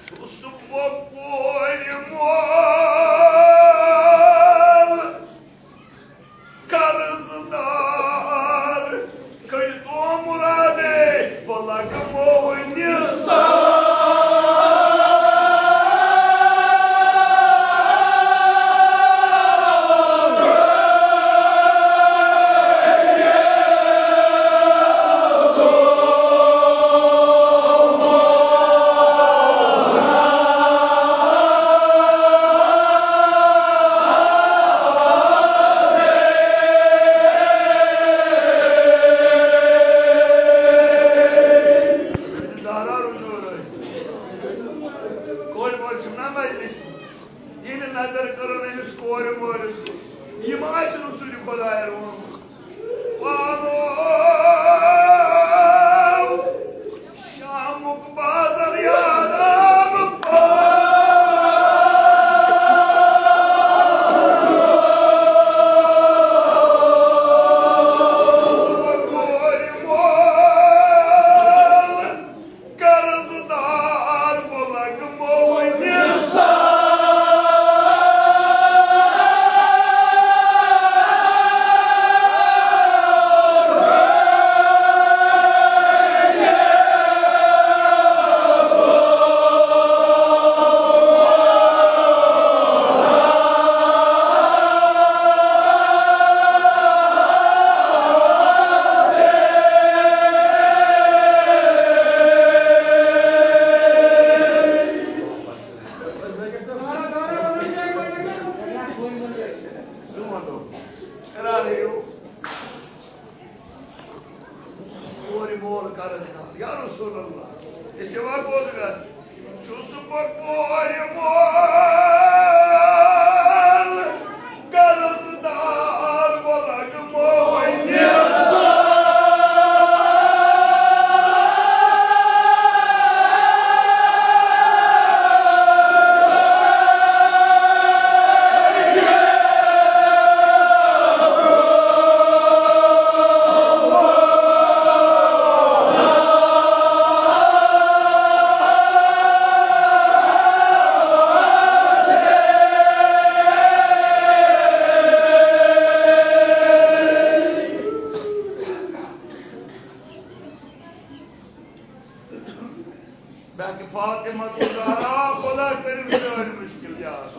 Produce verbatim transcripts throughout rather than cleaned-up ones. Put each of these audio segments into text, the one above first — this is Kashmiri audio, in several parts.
چھُس بہٕ کورِ مول قرض دار، کٔرۍ تو مرادے، بہٕ لگمو نثار۔ کورِ مول چھُم نا مجلس، ییٚلہِ نظر کٔرٕن أمِس کورِ مٲلِس کُن، یہِ ما آسہِ رسول خۄدایَن ووٚنمُت؟ پانو شامُک بازر یارا بہٕ پانو۔ صبح کورِ مول قرض دار بہٕ لگمو نثار۔ کورِ مول قرض دار، یا رسول اللہ، أسۍ ہٮ۪وا پوٚز گژھ؟ چھُس بہٕ کورِ مول قرض دار، بہٕ لگمو نثار۔ بلکہ فاطمہ الزہرا، خدا کٔرِن سٲنۍ مُشکِل یار۔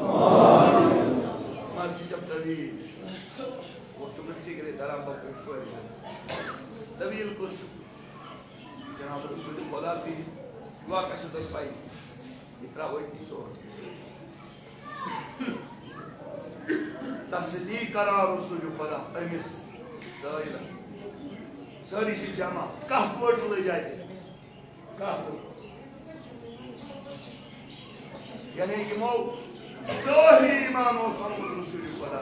مرسی چھم طویل۔ وہ چھُ مےٚ فِکرِ تران، بہٕ کِتھ پٲٹھۍ وَنہٕ۔ طویل کُس چھُ؟ جناب رسول خدا تہِ واقعہ چھِ تۄہہِ پَیی۔ یہِ ترٛاوو أتی سورُے۔ تصدیق کران رسول خدا أمِس سٲیلَس۔ سٲری چھِ جمع۔ کَہہ پٔٹ لٔج اَتہِ۔ کَہہ پٔٹ۔ یعنی یِمو ظٲہری ایمان اوس اوٚنمُت رسول خدا۔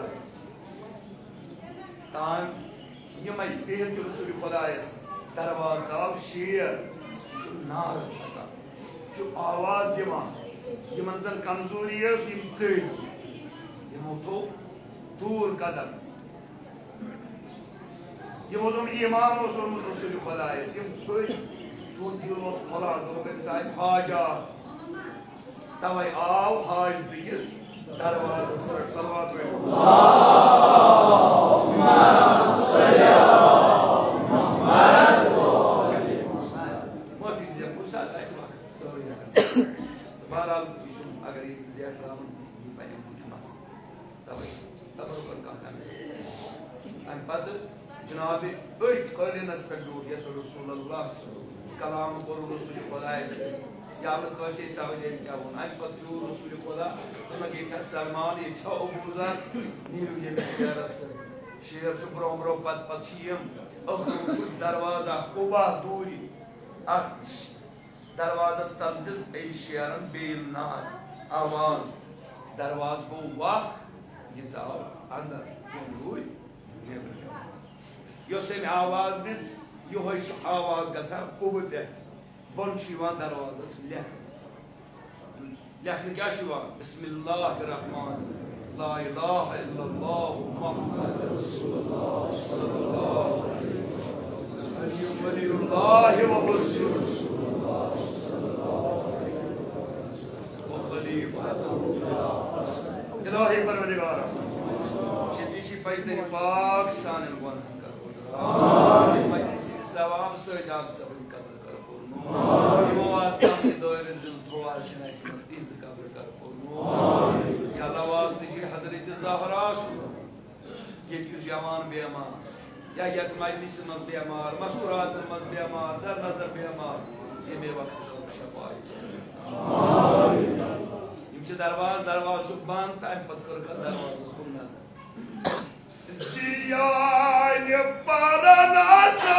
تام یِمے بِہِتھ چھِ رسول خدایس دروازٕ آو شیر، یہِ چھُ نعرٕ ژھٹان، یہِ چھُ آواز دِوان۔ یِمن زن کمزوری ٲس، یِم ژٔلۍ، یِمو تھوٚو دوٗر قدم۔ یِمو زن ایمان اوس اوٚنمُت رسول خدایس، یِم پٔکۍ، تِہُنٛد دِل اوس کھۄلان، دوٚپُکھ، أمِس آسہِ حاجات۔ توے آو حاجتہٕ کِس دروازس پٮ۪ٹھ۔ صلوات پٔرِو۔ معٲفی زِ کُنہِ ساتہٕ آسہِ وقت سٲرٕے ہٮ۪کان۔ بہرحال، یہِ چھُنہٕ، اگر یہِ زیٹھ راوُن، یہِ بنہِ مُلکہِ مسلہٕ۔ توے، تبرکن کانٛہہ کمہِ۔ اَمہِ پتہٕ جناب أتھۍ قٲلیٖنَس پٮ۪ٹھ بیوٗٹھ، یَتھ پٮ۪ٹھ رسول اللہ کلام کوٚر رسول خدایَس سۭتۍ۔ یا نہٕ کٲنٛسے سمجھ أمۍ کیٛاہ ووٚن۔ اَمہِ پتہٕ بیوٗٹھ رسول خدا، دوٚپُکھ، ییٚتہِ چھا سلمان، ییٚتہِ چھا ابوٗذر؟ نیٖرِو ییٚمِس شیرَس سۭتۍ۔ شیر چھُ برٛونٛہہ برٛونٛہہ، پتہٕ پتہٕ چھِ یِم۔ ٲخٕر وُچھُکھ دروازہ قبا دوٗرِ۔ اَتھ دروازس تل دِژ أمۍ شیرن بیٚیہِ نار، آواز۔ دروازٕ گوٚو واہ، یہِ ژاو اندر، تِم روٗدۍ نیبرٕ کَنہِ۔ یۄس أمۍ آواز دِژ، یِہوٚے چھُ آواز گژھان قُبہٕ پٮ۪ٹھ۔ بۄن چھُ یِوان دروازس لیکھنہٕ۔ لیکھنہٕ کیٛاہ چھُ یِوان؟ بسم اللہ الرحمن الرحیم۔ لا الہ الا اللہ محمد رسول اللہ صلی اللہ علیہ وسلم۔ علی ولی اللہ و حسین۔ پروردگارا، چہ نشی پجدر پاک سانٮ۪ن گۄناہن کر پوٚز۔ آمین۔ مجلس ثواب سۭتۍ آب صٲبٕنۍ قبر کر پوٚز۔ آمین۔ یِمو واسطہٕ یہِ دٲیرٕ دِل تھوٚو، آز چھِنہٕ اَسہِ منٛز تِہنٛزٕ قبر کر پوٚز۔ آمین۔ یا اللہ واسطہٕ چھِ حضرت زہرا سُنٛد ییٚتہِ یُس جوان بیمار یا یتھ مجلسہِ منٛز بیمار، مستوراتن منٛز بیمار، در نظر بیمار، ییٚمے وقتہٕ کٔرٕکھ شفا۔ یِم چھِ دروازٕ، دروازٕ چھُکھ بنٛد، تہٕ اَمہِ پتہٕ کٔرٕکھ اَتھ دروازس کُن نظر۔ زیانہِ پرن اصحاب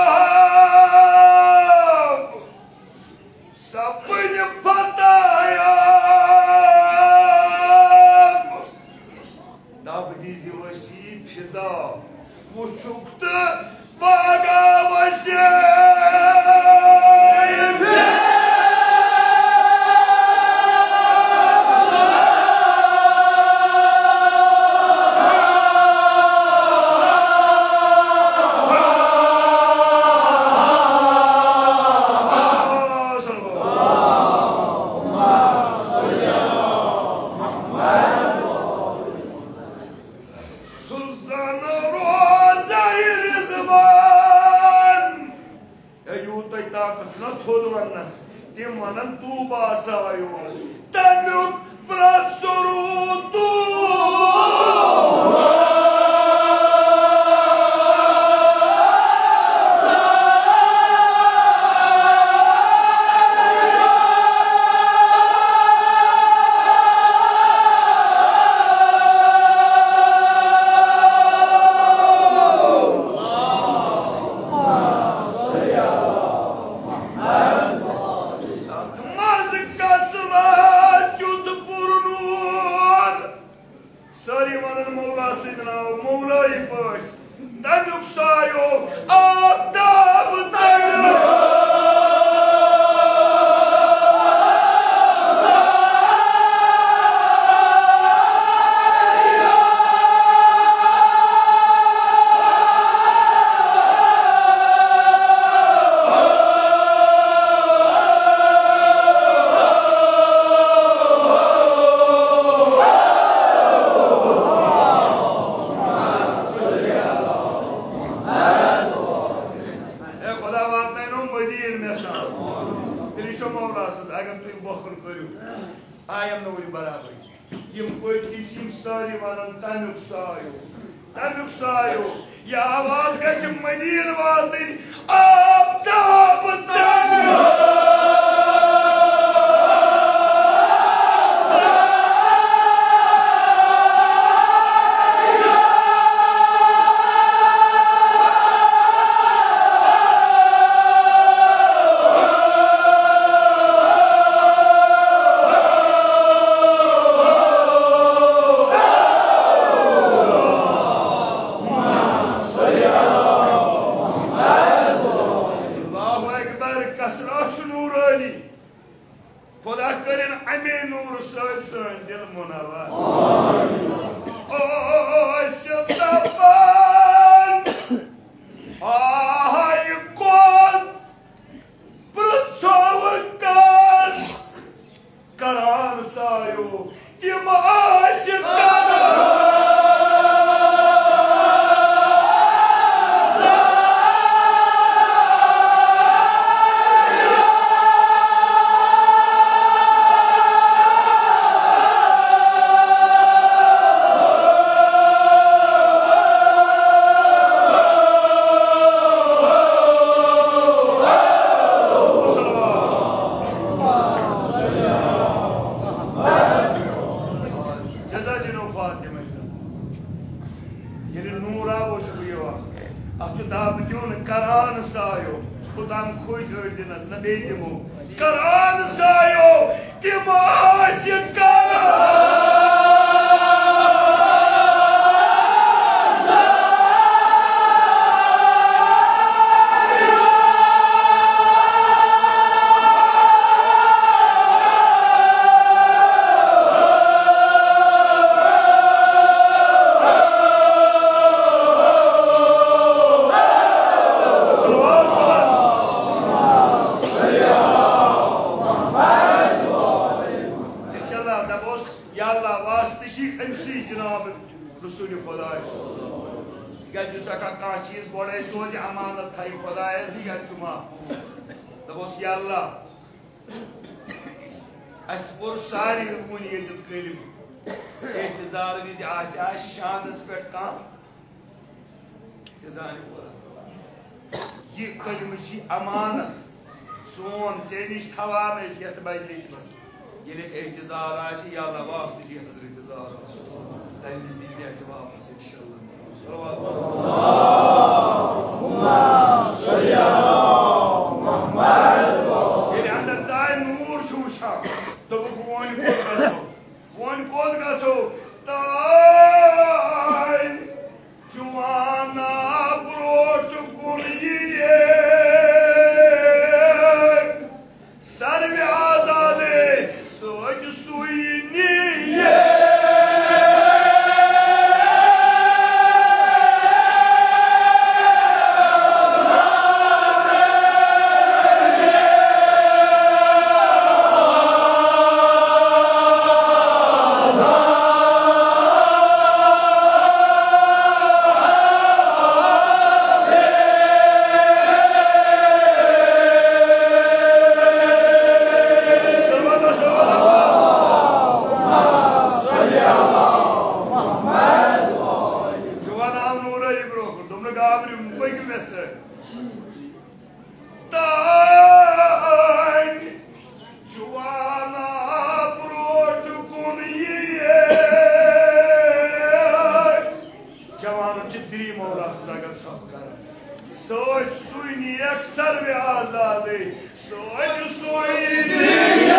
سپٕنۍ فتح یاب۔ دب دیٖزِ وسیع فضا، وٕچھُکھ تہٕ باغا وسیع۔ سُلزن روزے رضوان۔ اے، یوٗت تۄہہِ طاقت چھُنہ تھوٚد وننس، تِم ونن طوبیٰ سایو، تمیُک پرٛٮ۪تھ سرود طوبیٰ۔ تتھ منٛز کس لہر کیُتھ پُرنوٗر۔ سٲری ونن مولا سٕنٛدۍ ناو مولٲیی پٲٹھۍ۔ تمیُک سایو آفتاب تمیُک۔ اے خدا واتنٲینو مدیٖنہٕ مےٚ سان۔ تیٚلہِ چھُ مولا سٕنٛز، اگر تُہۍ بۄکھُن کٔرِو، آیم نہٕ وُنہِ برابر کینٛہہ۔ یِم پٔتۍ کِنۍ چھِ یِم سٲری ونان، "تمیُک سایو، تمیُک سایو۔" یہِ آواز گژھِ مدیٖنہٕ واتٕنۍ، آفتاب تمیُک۔ اللہ اکبر، کثرت چھُ نورانی۔ خدا کٔرِن اَمے نوٗرٕ سۭتۍ سٲنۍ دِل منور۔ ٲسۍ دَپان، آہَے کۄن پرٛژھو کَس کران سایو، تِم ٲسۍ کران۔ جزا دِنو فاطمہ۔ ییٚلہِ نوٗر آو، اوس بہٕ یِوان۔ اَتھ چھُ دَب دیُن، کران سایو۔ اوٚتام کھوٗژۍ أڑۍ دِنَس، نہ بیٚیہِ دِمو۔ کران سایو، تِم ٲسۍ کران۔ انشاءاللہ دپوس، یا اللہ واسطہٕ تہِ چھِ أمۍ سٕے جناب رسول خۄداے۔ تِکیٛازِ یُس ہٮ۪کان کانٛہہ چیٖز گۄڈَے سوزِ امانت تھایہِ خۄدایَس نِش، اَتہِ چھُ معاف۔ دَپوس، یا اللہ، اَسہِ پوٚر سارے وُنہِ ییٚتٮ۪تھ کلمہٕ۔ احتضار وِزِ آسہِ، آسہِ شاندَس پٮ۪ٹھ کانٛہہ، تہِ زانہِ خۄدا۔ یہِ کلمہٕ چھِ امانت سون، ژےٚ نِش تھاوان أسۍ یتھ مجلسہِ منٛز۔ ییٚلہِ اَسہِ احتضار آسہِ، یا اللہ واسطہٕ چھِ حضرت احتضار آسہِ، تَمہِ وِزِ دیٖزِ اَسہِ واپس، انشاءاللہ۔ صلوات۔ ییٚلہِ اندر ژاے، نوٗر چھُ وٕچھان، دوٚپُکھ، وۄنۍ کوٚت گژھو؟ وۄنۍ کوٚت گژھو؟ تانۍ جوانا برٛونٛٹھ کُن یِیے، سروِ آزادے سۭتۍ سُے نِیے۔ جوان آو نوٗر علی برٛونٛہہ کُن، دوٚپنَکھ، گابرِو، پٔکِو مےٚ سۭتۍ۔ تانۍ جوانا برٛونٛٹھ کُن یِیے۔ جوانن چھِ دِلی مولا سٕنٛز اگر ژھۄپ کران۔ سۭتۍ سُے نیک سروِ آزادٕے، سۭتۍ سُے نیک۔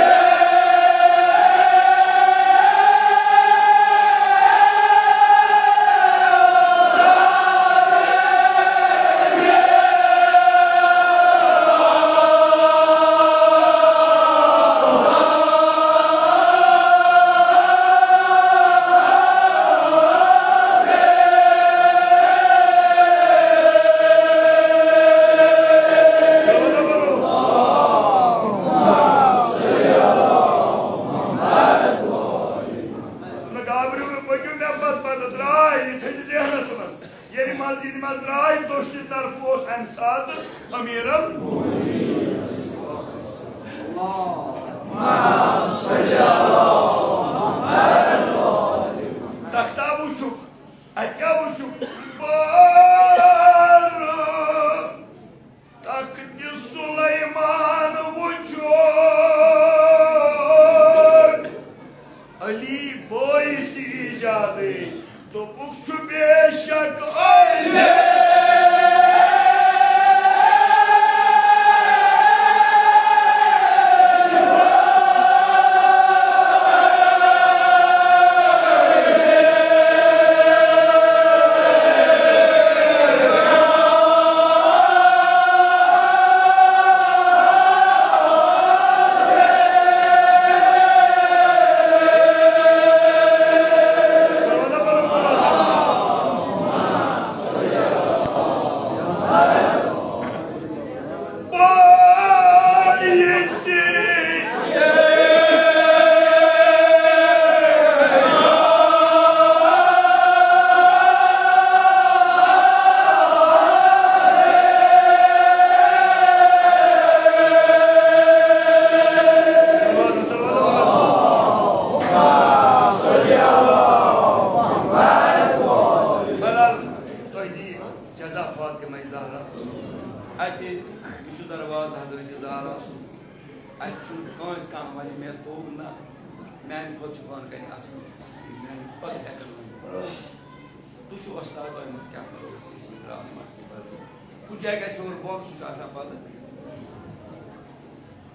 نہ گابرِو نہٕ، پٔکِو مےٚ پتہٕ پتہٕ، درٛاے، یہِ تھٲیِو ذہنس منٛز۔ ییٚلہِ مسجدِ منٛز درٛاے، دٔچھنہِ طرفہٕ اوس اَمہِ ساتہٕ أمیٖرن۔ تختہ وٕچھُکھ، اَتہِ کیٛاہ وٕچھُکھ؟ بارٕ تخت سلیمان وُچھُن۔ علی بٲیِس ایجادٕے دوٚپُکھ چھُ بے شک علی۔ بہرحال، تۄہہِ دِیہِ جزا فاطمہ زہرا۔ اَتہِ، یہِ چھُ دروازٕ حضرت زہرا سُنٛد۔ اَتہِ چھُنہٕ کٲنٛسہِ کانٛہہ وَنہِ مےٚ توٚگ نہ، میٛانہِ کھۄتہٕ چھُ پانہٕ کَنہِ اَصٕل، میٛانہِ کھۄتہٕ ہٮ۪کَن ؤنِتھ۔ تُہۍ چھِو وۄستاد، تۄہہِ منٛز کیٛاہ کَرو أسۍ؟ أسۍ چھِ درٛامٕتۍ مَستٕے پَتہٕ۔ کُنہِ جایہِ گژھِ ہیوٚر بۄن، سُہ چھُ آسان پَتہٕ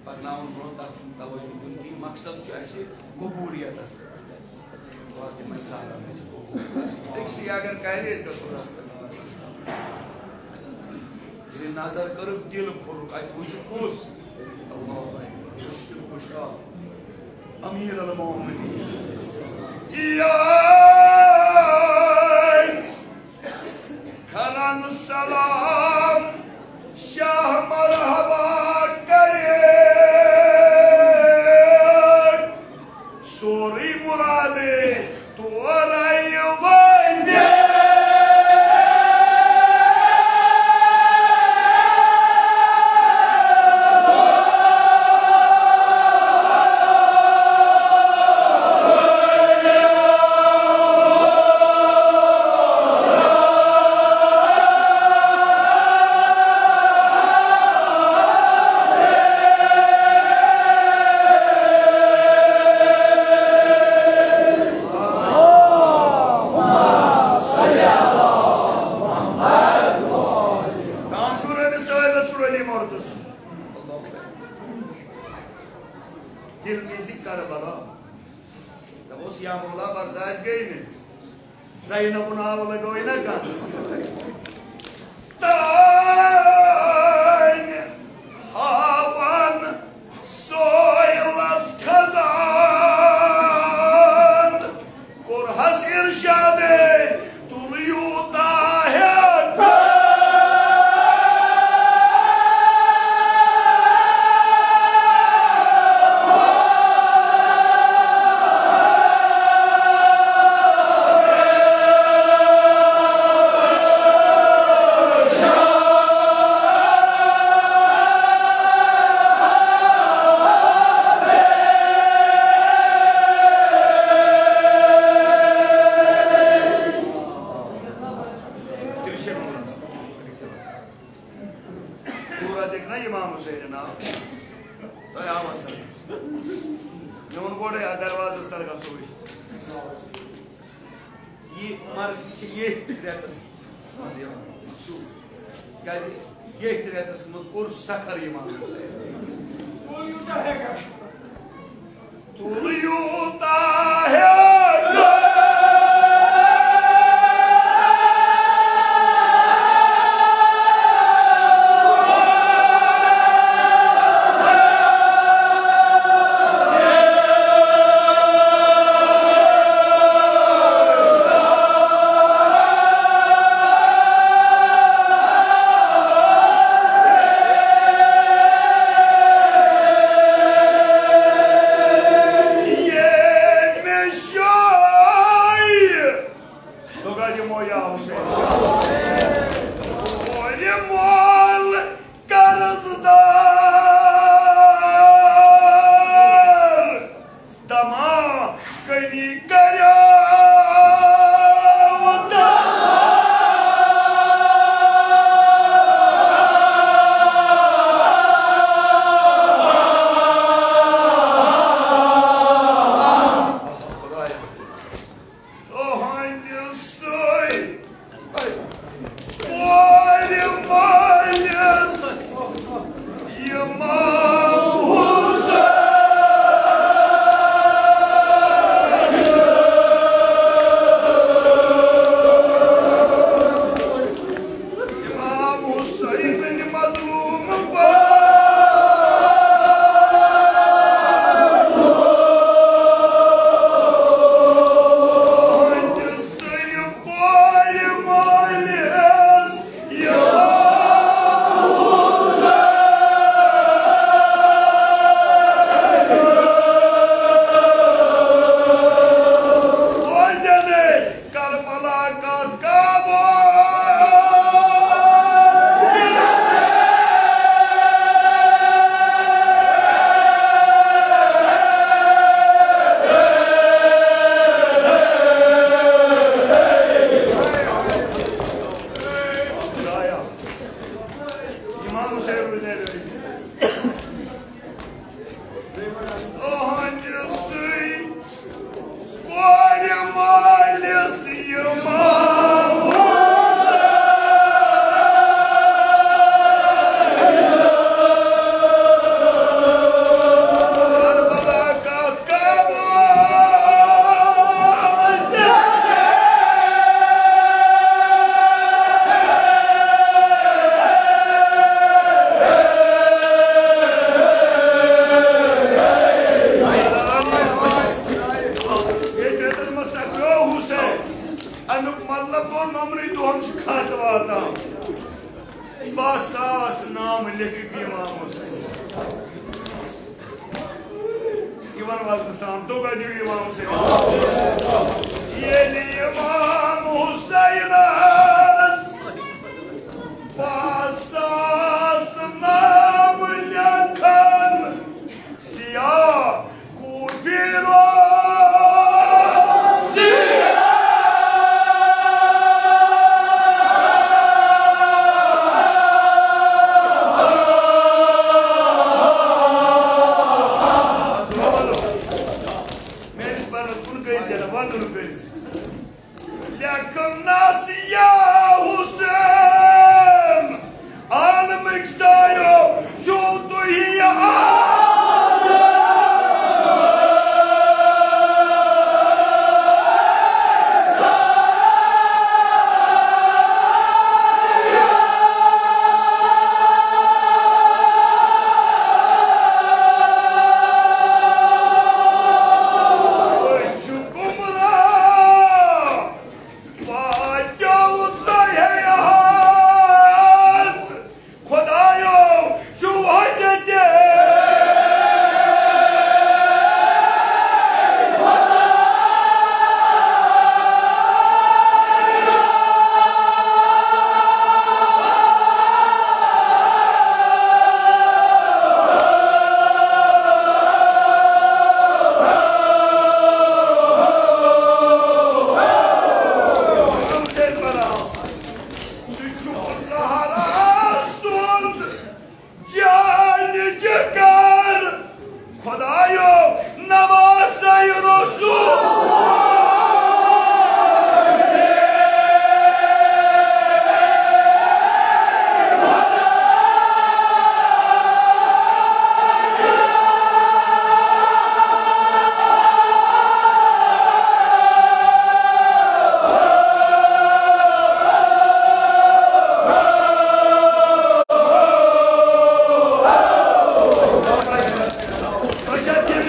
پَکناوُن برٛونٛہہ، تَتھ چھُنہٕ توجہ دیُن کِہیٖنۍ۔ مقصد چھُ اَسہِ قبوٗلیتَس۔ فاطمہ زہرا گژھِ قبوٗل۔ أکسٕے اگر کَرِ، أسۍ گژھو رَستہٕ۔ ییٚلہِ نظر کٔرٕکھ، دِل پھوٚرُکھ، اَتہِ وٕچھُکھ کُس؟ اللہ اکبر۔ وٕچھ تہِ وٕچھ، آ۔ امیر المومنین۔ یار کرن سلام، شاہ مرحبا کرے۔ سورُے مرادے ییٚلہِ مےٚ زِ کربلا۔ دوٚپُس، یا مولا، برداشت گٔے نہٕ۔ زینبُن آو لگووٕے نہ کانٛہہ۔ تانۍ ہاوان سویلس خزان، کوٚرہس ارشادے، تُل یوٗتاہ ہیٚکھ۔ سورہ دیکھ نا امام حسین ناو۔ تۄہہِ آوا سمجھ؟ مےٚ ووٚن گۄڈَے، اَتھ دروازَس تَل گژھو أسۍ۔ یہِ مرثی چھِ ییٚتھۍ رٮ۪تَس منٛز یِوان مخصوٗص۔ کیٛازِ ییٚتھۍ رٮ۪تَس منٛز کوٚر سَخر امام حسین۔ تُل یوٗتاہ ہیٚکھ۔ ییٚمہِ جایہِ دُگا دِمو یا حسین۔ کورِ مول قرض دار، دما کنی کریاو تباہ۔ تُہنٛدِ سۭتۍ کورِ مٲلِس امام حسین۔ امام حسین مظلوم۔ کربلا کتھ کعبہ۔ امام حسین بن علی۔ تُہنٛدِ سۭتۍ کورِ مٲلِس امام حسین۔ کربلا کتھ کعبہ۔ ییٚتہِ رٮ۪تَس منٛز سَپدیو حُسین۔ اَمیُک مطلب گوٚو، نوٚمنٕے دۄہَن چھُ خط واتان۔ باہ ساس نامہٕ لیکھِکھ امام حسین۔ یِوان وزنہٕ سان، دُگا دِیِو امام حسین۔ ییٚلہِ امام حسینَس باہ ساس نامہٕ لیکھن، سیاہ کوٗفی روزِ۔ میٲنِس پرنس کُن کٔرِو، وَنُن کٔرِو۔ لیکھنس یا حسین، عالمٕکۍ سایو چھِو تُہۍ یہِ عالم۔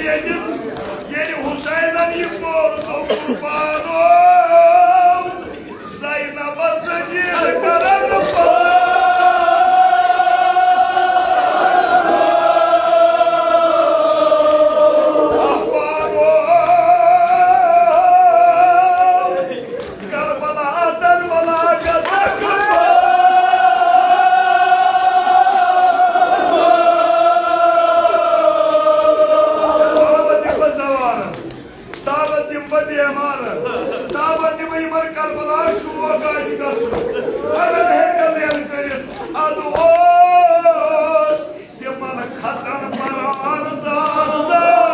ییٚلہِ حسینن یہِ کوٚر قربانو، زینبس زٔجیٖر کرن پاو۔ کربلا، کربلا گژھکھ بہٕ۔ دعوت دِمہٕ بہٕ زوارن، دعوت دِمہٕ بہٕ بیمارن، دعوت دِمہٕ بہٕ یِمن کربلا شوق آسہِ گژھُن۔ اگر ہیٚکن کٔرِتھ، ادٕ اوس تِمن کھتن پران زار زار۔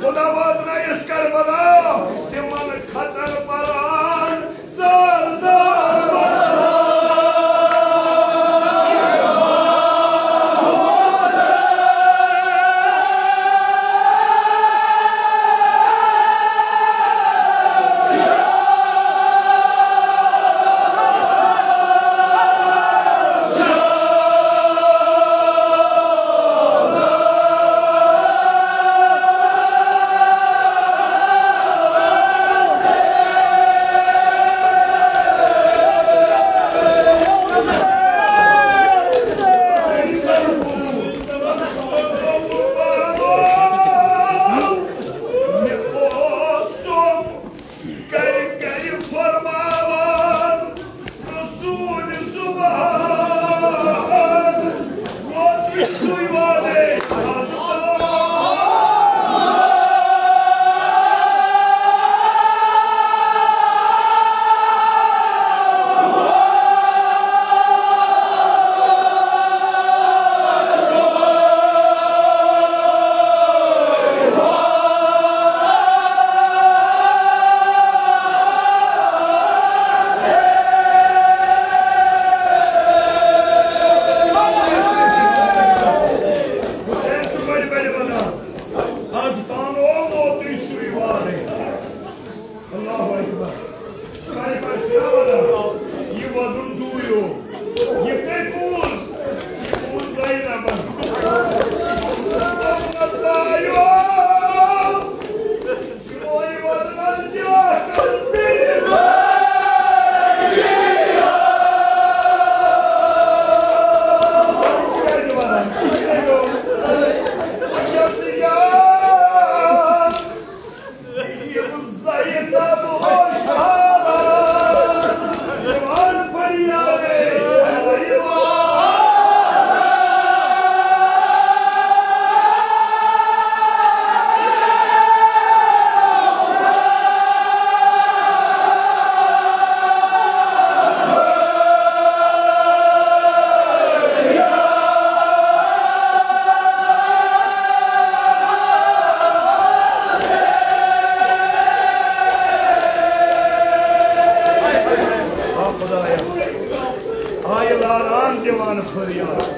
خدا واتنٲیِس کربلا، تِمن کھتن پران زار زار۔ گرِ گرِ فرماوان رسول سبحان، ووت سُے وعدے۔ حسین چھُ بڑِ بڑِ ونان، از پانو ووتُے سُے وعدے۔ اللہ اکبر۔ خلیفہ شاہ وَدان، یہِ وَدُن دوٗریو۔ یہِ کٔمۍ بوٗز؟ یہِ بوٗز زینبن۔ دوٚپنَس، بایو، یِمو یہِ وَدُن حظ چھِ اَکھ حظ بیٚیہِ۔ اچھا، سیاح۔ یِم زینب اوس حالان، یِوان فریادے، یِوان۔ آ خدایا، آیہِ لاران دِوان فریاد۔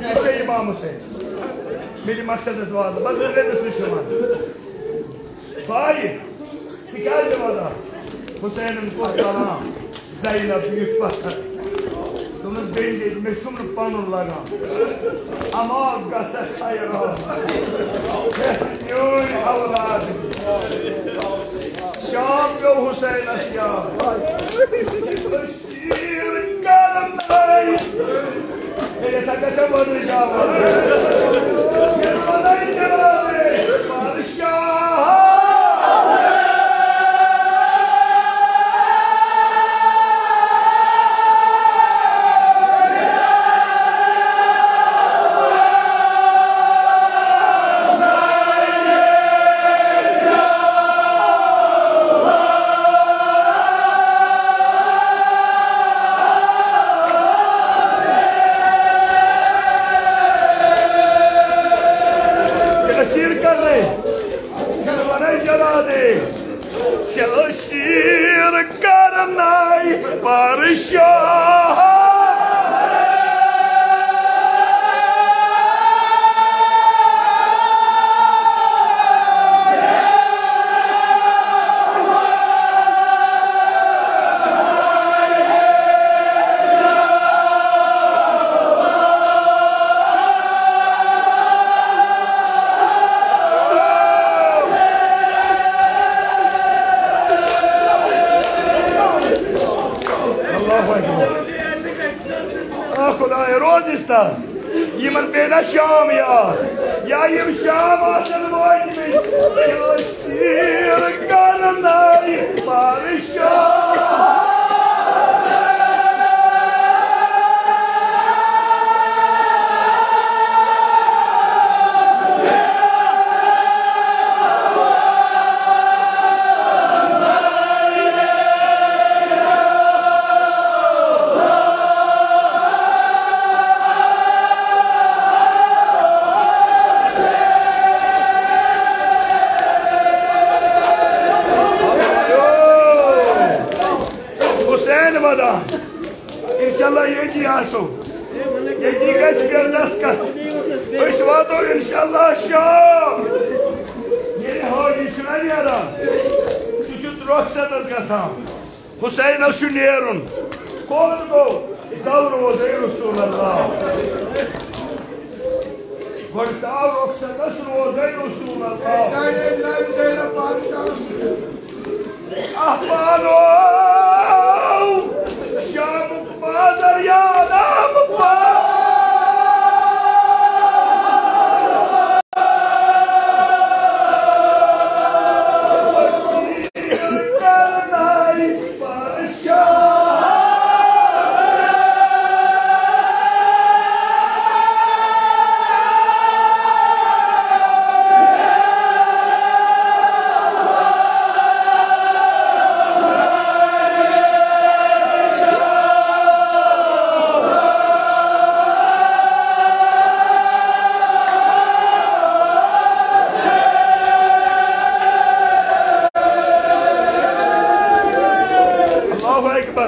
یہِ چھُ امام حسین۔ مےٚ دِ مقصدس واتنہٕ، بس رٔٹِس نہٕ شوٗبان۔ بھائی، ژٕ کیٛازِ وَدان؟ حسینن کوٚر کلام، زینب بیٖٹھ پتھر۔ دوٚپمَس، بیٚنہِ، مےٚ چھُم نہٕ پَنُن لگان۔ اما گژھکھ حیران، میٲنۍ اولاد۔ شام پیوٚو حسینس یاد۔ شیٖر کرنَے۔ ییٚلہِ یِتھَے کٔنۍ ژےٚ وَنٕج آواز۔ ییٚلہِ وَنَے جنابِ بادشاہ۔ تأثیر کر رہے، سلوانے جلا دے، تأثیر کرنے پریشان۔ اللہ اکبر۔ آ خدایا، روز استان یمن پیٚیہِ نا شام یاد، یا یم شام آسن وٲتمٕتۍ، تأثیر کرنے پریشان۔ حسین ودان۔ انشاءاللہ ییٚتی آسو، ییٚتی گژھِ بے دستخط۔ أسۍ واتو انشاءاللہ شام۔ ییٚلہِ حاجی چھُنہ نیران، سُہ چھُ رۄخصتس گژھان۔ حسینس چھُ نیرُن۔ کوٚت گوٚو؟ یہِ گوٚو روزے رسول اللہ۔ گۄڈٕ ژاو رۄخصتس روزے رسول اللہ۔ احبانو، شامُک بازر یاد آمُت۔ اللہ اکبر۔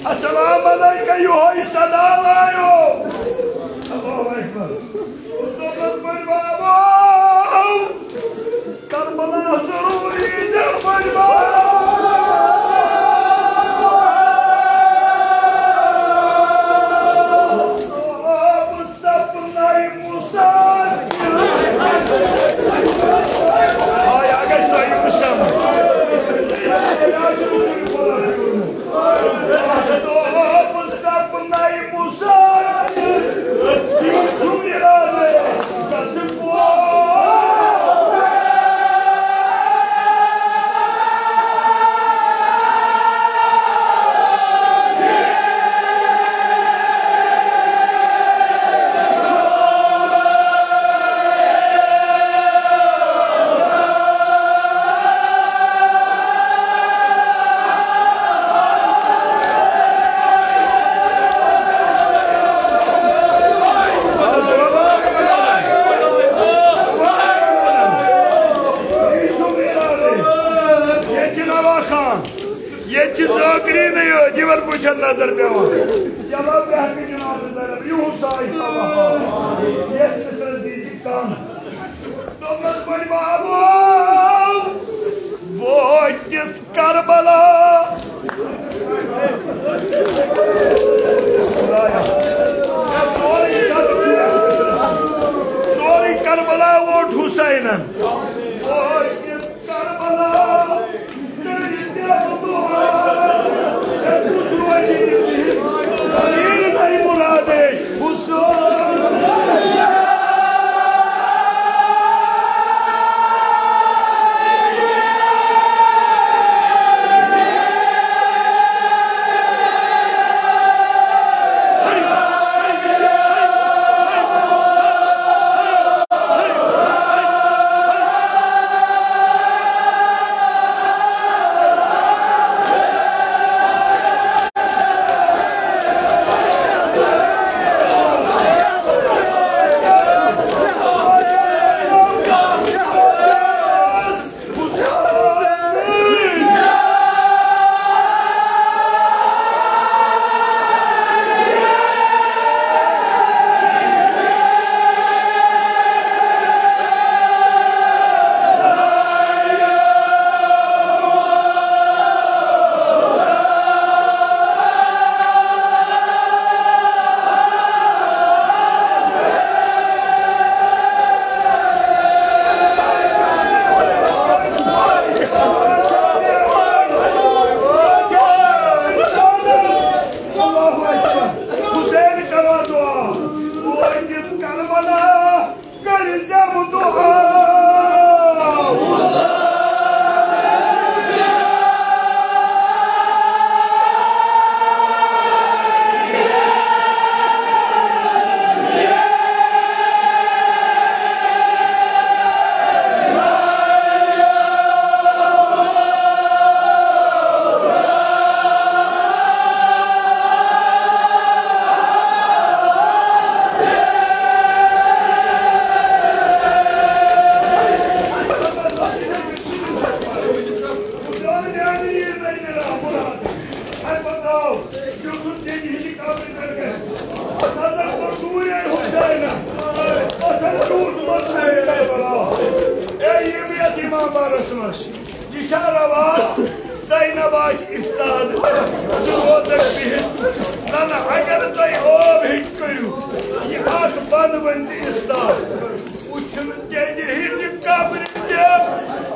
السلام علیکم، یہوے صدا لایو۔ اللہ اکبر۔ دوٚپمَس، بٔڈۍ بابا، کربلا ضروٗری دِ، بٔڈۍ بابا۔ صاحب سپنَے مُسافِر۔ آ، یہِ گژھِ تۄہہِ یُن سمجھ۔ صاحب سپنَے مُسافِر۔ ییٚتہِ چھِ نواز خان، ییٚتہِ چھِ ذٲکرینٕے یوت، یِمن بٕتھٮ۪ن نظر پٮ۪وان۔ چلو، بہٕ ہٮ۪کہٕ جناب نظر، یِہُس آیہِ تھاوان۔ یَتھ مِصرَس دیٖزِ کَن۔ دوٚپمَس، بٔڈۍ بابا، وٲتِتھ کربلا۔ سورُے کربلا ووت حسینن۔ کربلا۔ مرادے حسین۔ اللہ اکبر۔ حسین کران دعا، وٲتِتھ کربلا، کٔرۍ زٮ۪و دعا۔ اے یِم یتیٖمان بارس منٛز، یہِ چھا روا؟ زینب آسہِ استاد، ژٕ روزکھ بِہِتھ۔ نہ، نہ، اگر تُہۍ آب ہیٚکۍ کٔرِو، یہِ اکھ بند ؤنۍ تہِ استاد۔ وٕچھُن تیٚلہِ ہِنٛزِ قبرِ پٮ۪ٹھ۔